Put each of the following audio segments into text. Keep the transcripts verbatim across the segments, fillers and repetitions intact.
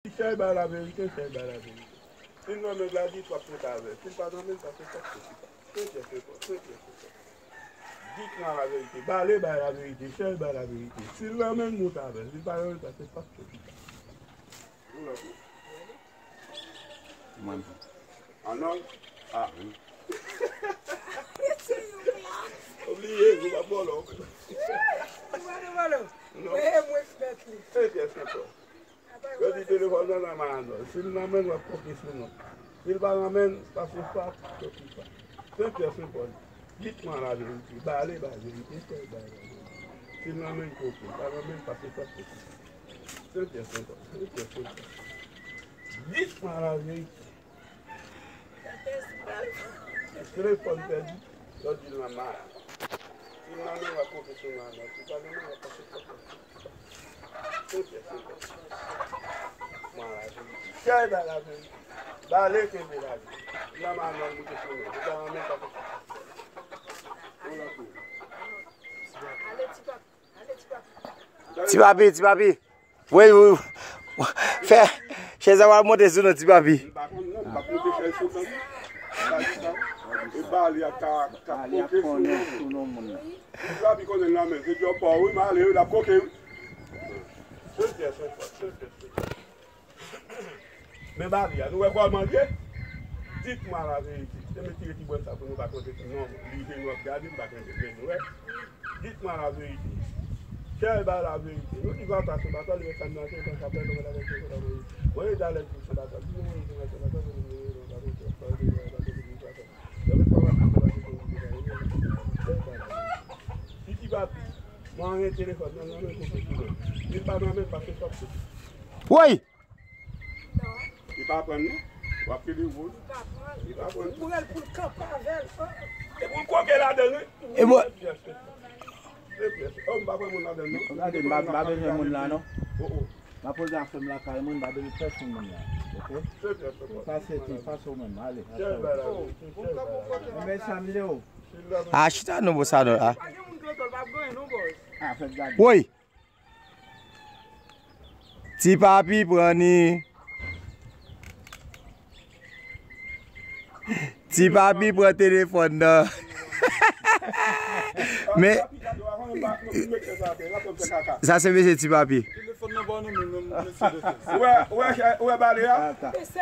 Chèy bay laverite, chèy bay laverite. Si l nan men Gladys, w ap monte avè l. Si l pa nan men l, pase fòs pou ki pa. Senpyè, senpòl, senpyè, senpòl. Git mwen laverite. Bale bay laverite, chèy bay laverite. Si l nan men l, monte avè l. Si l pa nan men l, pase fòs pou ki pa. Mwen. Anòl? A. Obliye, ou pa bòlò. Ou pa bòlò. Non. Mwen, mwen fèt li. Senpyè, senpòl. Yo di telefòn nan nan men Anòl. Si l nan men l, w ap koke sou non. Si l pa nan men l, pase fòs pou ki pa. Senpyè, senpòl. Git mwen laverite. Bale bay verite, chèy bay laverite. Si l nan men l, koke. Pa nan men l, pase fòs pou ki pa. Senpyè, senpòl. Senpyè, senpòl. Git mwen laverite. Telefòn pèdi, yo di l nan men a. Si l nan men w, w ap koke sou non Anòl. Si l pa nan men w, w ap pase fòs pou ki pa. Senpyè, senpòl. Mwen laverite. Chèy bay laverite. Bale kenbe laverite. Nan men Anòl, moute sou non. Li pa nan men l, pase fòs pou ki pa. Ou nan kou. Ti papi, ti papi. Woy, woy, fè chèz la w ap monte sou non, ti papi. M pa konn non, m p ap monte chèz sou non. M pa di sa. E bale a ka, ka koke sou non moun. Ti papi konnen l nan men, se djòb pa w wi, m ale wi, l ap koke wi. Senpyè, senpòl, senpyè, senpòl. Men bale a, nou wè kòman l ye? Dit mwen laverite. Se mwen tire ti bwèt sa pou nou pa konte ti non. Li je nou ap gade, m pa konte men nou wè. Dit mwen laverite. Chèy bay laverite. Nou di Vata se batay, li wè sa m nan se sa sa fè nou la konte sa la. Mwen e dalè di se batay. Di nou mwen se batay, mwen e batay. Si ti papi, mwen anyen telefòn nan nan men kote tou. Li pa nan men pase sòt kote. Woy! Li pa pran non. W ap kite wout. Li pa pran. Li pa pran. Pou l, pou l kanpe avè l. E pou l koke ladan l wi. E bon. Pyès, pyès. Pyès. Oh, m pa pran moun ladan l non. Gade, m pa, m pa bezwen moun la non. Oh, oh. M ap poze afè m lakay mwen, m pa bezwen pèsonn moun la. Oke? Pase ti, pase ou menm, ale. Men sa m di w. A, chita non, boss Arnold, a. Pa gen moun ki antann, pa gen non, boss. A, fè gade. Woy! Ti papi pran ni. Ti papi pran telefòn nan. Men, sa se mesye ti papi. Ou wè, ou wè, ou wè bale a?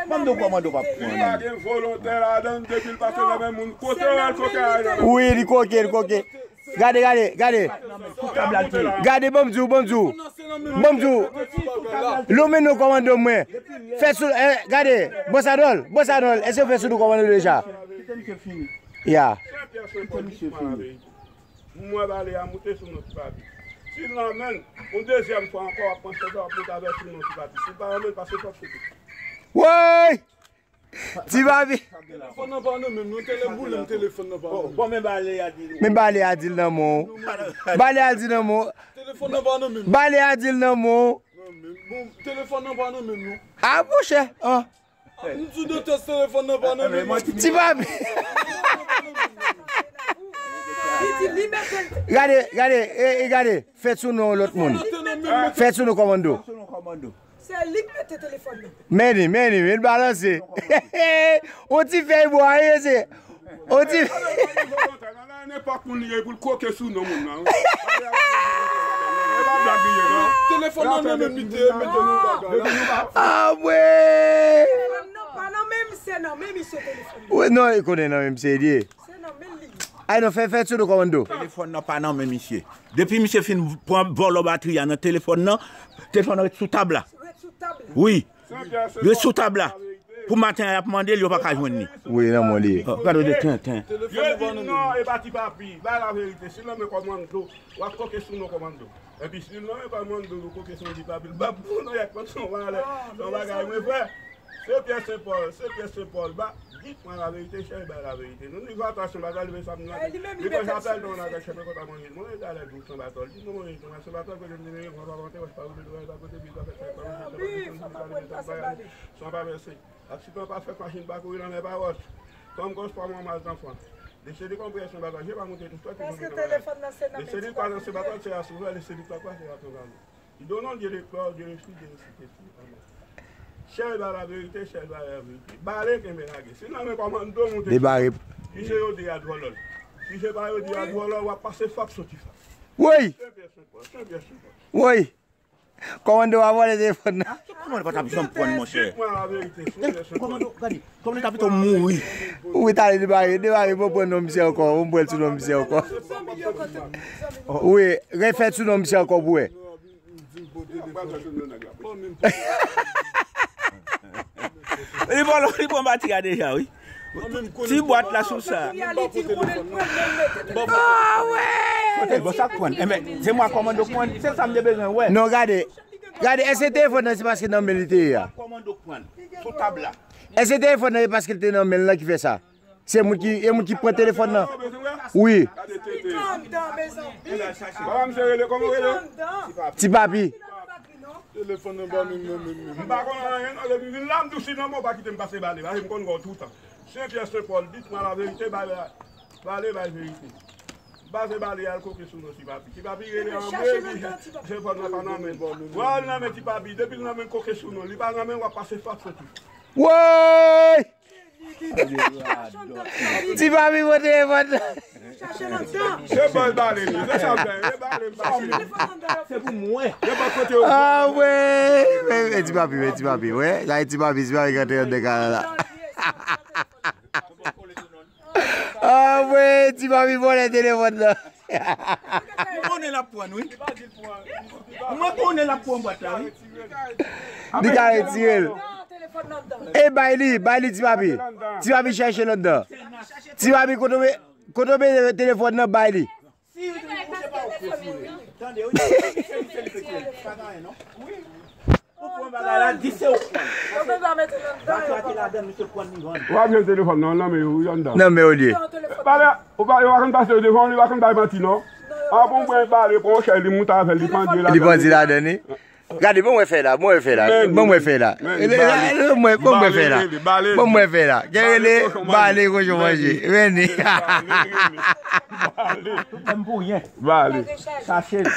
Ban m di w kòman w ap pran li. Li pa gen volontè ladan l, depi l pase nan men moun. Kote w al, kote a ye nan men moun. Wi, li koke, li koke. Gade, gade, gade. Gade, ban m di w, ban m di w. Ban m di w. Lome non kòmando mwen. Fè sou, eh, gade. Boss Arnold, boss Arnold, èske w fè sou nou kòmando deja? Ya. Mwen bale a moute sou non ti papi. Si l nan men l, yon dezyèm fwa ankò, w ap pran chèz la, w ap moute avè l sou non ti papi. Si l pa nan men l, pase fòs sou tou. Woy! Ti papi. Telefòn nan pa nan men m non, tèlè boule m, telefòn nan pa nan men m. Bon, men bale a di l. Men bale a di l nan men w. Bale a di nan men w. Telefòn nan pa nan men m. Bale a di l nan men w. Nan men m. Bon, telefòn nan pa nan men m non. A, monchè. An. M di w de tès telefòn nan pa nan men m. Ti papi. Li di li mete l. Gade, gade, e, e gade. Fè sou non lòt moun. Fè sou non kòmando. Se li k mete telefòn nan. Men li, men li, men l balanse. On ti fèy bwa, e se. On ti. Nan nenpòt moun li ye pou l koke sou non moun nan. E pa blag li ye, non. Telefòn nan nan men misye, mete nou bagay la. Ah, wi. Telefòn nan pa nan men misye, nan men misye telefòn nan. Wi, non, li konnen nan men misye li ye. Se nan men li. Ay, non, fè, fè sou nou kòmando. Telefòn nan pa nan men misye. Depi misye fin pran vòlò batri a nan telefòn nan, telefòn nan ret sou tab la. Ret sou tab la. Wi. Ret sou tab la. Pou maten an, y ap mande l, yo pa ka jwenn li. Wi, nan men li ye. Oh, gade de tenten. Yo di non, e pa ti papi. Bay laverite. Si l nan men kòmando, w ap koke sou non kòmando. Epi si l nan men kòmando, nou koke sou ti papi. L bab pou nou, y ap pran son valè. Son bagay, mwen frè. Se Pyè Senpòl, se Pyè Senpòl. Ba, di mwen laverite, chèf, bay laverite. Nou ni vwa ta Senbatòl, li men sa m nan. Li pran chapèl, non, nan chèf, kontan manje. Mwen, e talè, di Senbatòl. Di nou manje, Senbatòl, kote m te mene, mwen pa monte, wè, pa woule, dwèl, pa kote, bi, pa fè, pa woule, pa fè, pa woule, pa fè. San pa vèse. Aksidan pa fèt, machin pa kouri, lanmè pa wòch. Fanm gòs pa manman zanfan. Lese li konpre Senbatòl, je pa monte tou fèt. Èske telefòn nan se nan men ti papi? Lese li pa nan Senbatòl, se a souvè, lese li pa se a Senbatòl. Li donon, Dye le klò, Dye le fi, Dye le sitesi. Amen. Chèl ba laverite, chèl ba laverite. Bale kenbe lage. Si nan men kòmando moute. Debare. Si se yo di a dwòlòl. Si se pa yo di a dwòlòl, w ap pase fap soti fap. Woy! Senpyè, senpòl, senpyè, senpòl. Woy! Kòmando a vòlè telefòn nan. Kòmando pa t ap janm pran, monchè. Kòmando, gade, kòmando ta pito mouri. Wi, tande debare, debare, mwen pran non misye ankò, mwen pran sou non misye ankò. Wi, refè sou non misye ankò pou wè. Li bon, li bon batri a deja, wi. Ti bwat la sou sa. Ah, wè! Kote l bon, sa k pran? Enben, se mwen kòmando k pran, se sa m te bezwen wè. Non, gade. Gade, èske telefòn nan se paske nan men li te ye a? Kòmando k pran sou tab la. Èske telefòn nan se paske l te nan men l lan ki fè sa? Se moun ki, e moun ki pran telefòn nan. Wi. Ti Papi. Telefòn nan pa menm nan menm menm. M pa konn anyen, non, depi m vin la, m tou si nan mwen, pa kite m pase bale, bale m konn gòl toutan. Senpyè, Senpòl, dit mwen laverite, bale, bale, bay verite. Pase bale, al koke sou non Ti Papi. Ti Papi rele anmwe, di, telefòn nan pa nan men. Wè, al nan men Ti Papi, depi l nan men koke sou non, li pa nan men, w ap pase fap soti. Woy! Ti Papi pote telefòn nan. Se bòl bale li, se sa m fè, se bale m pase. Se pou mwen. Se pa kote yo. Ah, wè. Men, men, Ti Papi, men, Ti Papi, wè. Sa e Ti Papi, Ti Papi k antre anndan kay la. Ah, wè, Ti Papi vòlè telefòn nan. Mwen konnen l ap pran, wi. Mwen konnen l ap pran bwat la, wi. Li ka retire l. E bay li, bay li Ti Papi. Ti Papi chèche l anndan. Ti Papi kote w me-, kote w mete telefòn nan bay li. Tande, wi. Se li, se li, se li. Pa gen anyen, non. Ou pran bagay la, di se ou pran. Yo bezwen mete nan dan yo. Bati a te ladan, misye pran li vann. W ap jwenn telefòn nan, nan men yo, wi, anndan. Nan men yo li ye. Bale, ou pa, yo pa konn pase yo devan, li pa konn bay manti, non. An, pou mwen bale, pran yon chèz, li moute avè l, li pandye ladan. Li pandye ladan, wi. Gade, bon mwen fè la, bon mwen fè la. Bon mwen fè la. Bon mwen, bon mwen fè la. Bon mwen fè la. Gen rele, bale, kochon manje. Reni. Tout menm pou yen. Bale. Chache l.